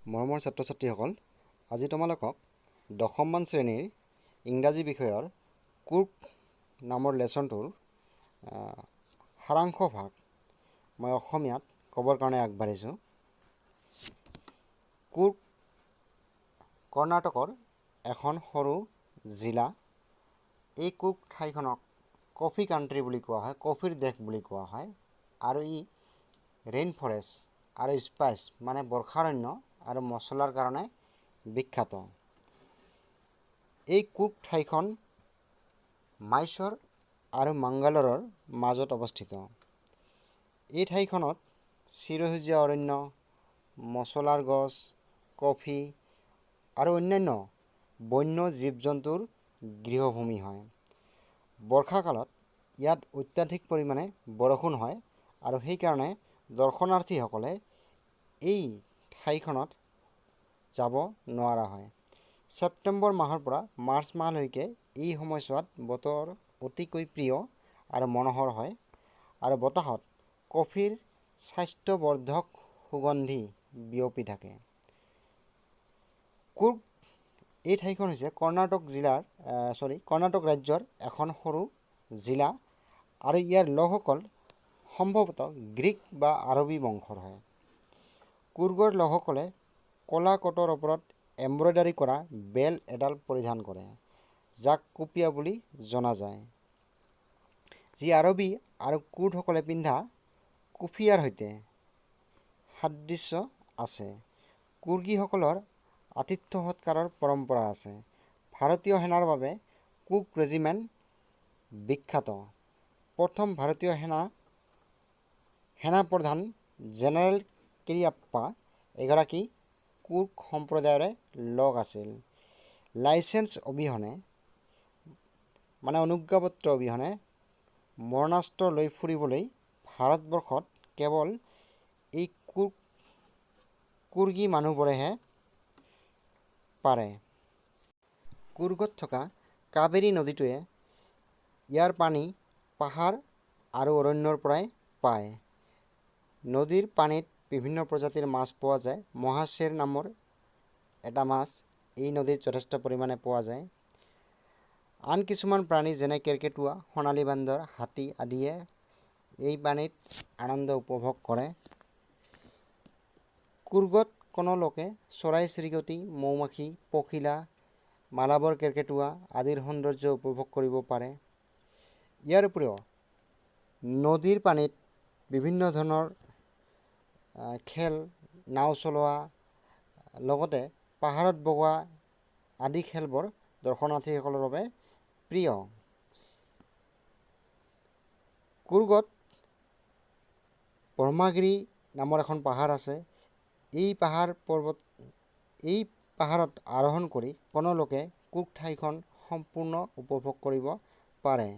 মৰমৰ ছাত্ৰ ছাত্ৰীসকল, আজি তোমালোকক দশমমান শ্ৰেণীৰ ইংৰাজী বিষয়ৰ কুৰ্গ নামৰ লেচনটোৰ সাৰাংশ ভাগ মই অসমীয়াত ক'বৰ কাৰণে আগবাঢ়িছোঁ। কুৰ্গ কৰ্ণাটকৰ এখন সৰু জিলা। এই কুৰ্গ ঠাইখনক কফি কাণ্ট্ৰি বুলি কোৱা হয়, কফিৰ দেশ বুলি কোৱা হয় আৰু ই ৰেইন ফৰেষ্ট আৰু স্পাইচ মানে বৰ্ষাৰণ্য আৰু মছলাৰ কাৰণে বিখ্যাত। এই কুৰ্গ ঠাইখন মাইচৰ আৰু মাংগালোৰৰ মাজত অৱস্থিত। এই ঠাইখনত চিৰসেউজীয়া অৰণ্য, মছলাৰ গছ, কফি আৰু অন্যান্য বন্য জীৱ জন্তুৰ গৃহভূমি হয়। বৰ্ষাকালত ইয়াত অত্যাধিক পৰিমাণে বৰষুণ হয় আৰু সেইকাৰণে দৰ্শনাৰ্থীসকলে এই ঠাইখনত যাব নোৱাৰা হয়। ছেপ্টেম্বৰ মাহৰ পৰা মাৰ্চ মাহলৈকে এই সময়ছোৱাত বতৰ অতিকৈ প্ৰিয় আৰু মনোহৰ হয় আৰু বতাহত কফিৰ স্বাস্থ্যবৰ্ধক সুগন্ধি বিয়পি থাকে। কুৰ্গ এই ঠাইখন হৈছে কৰ্ণাটক জিলাৰ চৰি কৰ্ণাটক ৰাজ্যৰ এখন সৰু জিলা আৰু ইয়াৰ লোকসকল সম্ভৱতঃ গ্ৰীক বা আৰবী বংশৰ হয়। কুৰ্গৰ লোকসকলে ক'লা কোটৰ ওপৰত এম্ব্ৰইডাৰী কৰা বেল্ট এডাল পৰিধান কৰে, যাক কুপিয়া বুলি জনা যায়, যি আৰবী আৰু কুৰ্দসকলে পিন্ধা কুফিয়াৰ সৈতে সাদৃশ্য আছে। কুৰ্গীসকলৰ আতিথ্য সৎকাৰৰ পৰম্পৰা আছে। ভাৰতীয় সেনাৰ বাবে কুক ৰেজিমেণ্ট বিখ্যাত। প্ৰথম ভাৰতীয় সেনা প্ৰধান জেনেৰেল কেৰিয়াপ্পা এগৰাকী কুৰ্গ সম্প্ৰদায়ৰে লোক আছিল। লাইচেন্স অবিহনে মানে অনুজ্ঞাপত্ৰ অবিহনে মৰণাস্ত্ৰ লৈ ফুৰিবলৈ ভাৰতবৰ্ষত কেৱল এই কুৰ্গী মানুহবোৰেহে পাৰে। কুৰ্গত থকা কাবেৰী নদীটোৱে ইয়াৰ পানী পাহাৰ আৰু অৰণ্যৰ পৰাই পায়। নদীৰ পানীত বিভিন্ন প্ৰজাতিৰ মাছ পোৱা যায়। মহাশ্বেৰ নামৰ এটা মাছ এই নদীত যথেষ্ট পৰিমাণে পোৱা যায়। আন কিছুমান প্ৰাণী যেনে কেৰ্কেটুৱা, সোণালী বান্দৰ, হাতী আদিয়ে এই পানীত আনন্দ উপভোগ কৰে। কুৰ্গত কোনো লোকে চৰাই চিৰিকটি, মৌমাখি, পখিলা, মালাবৰ কেৰ্কেটুৱা আদিৰ সৌন্দৰ্য উপভোগ কৰিব পাৰে। ইয়াৰ উপৰিও নদীৰ পানীত বিভিন্ন ধৰণৰ খেল, নাও চলোৱা, লগতে পাহাৰত বগোৱা আদি খেলবোৰ দৰ্শনাৰ্থীসকলৰ বাবে প্ৰিয়। কুৰ্গত ব্ৰহ্মাগিৰি নামৰ এখন পাহাৰ আছে। এই পাহাৰ পৰ্বত এই পাহাৰত আৰোহণ কৰি কোনো লোকে কুৰ্গ ঠাইখন সম্পূৰ্ণ উপভোগ কৰিব পাৰে।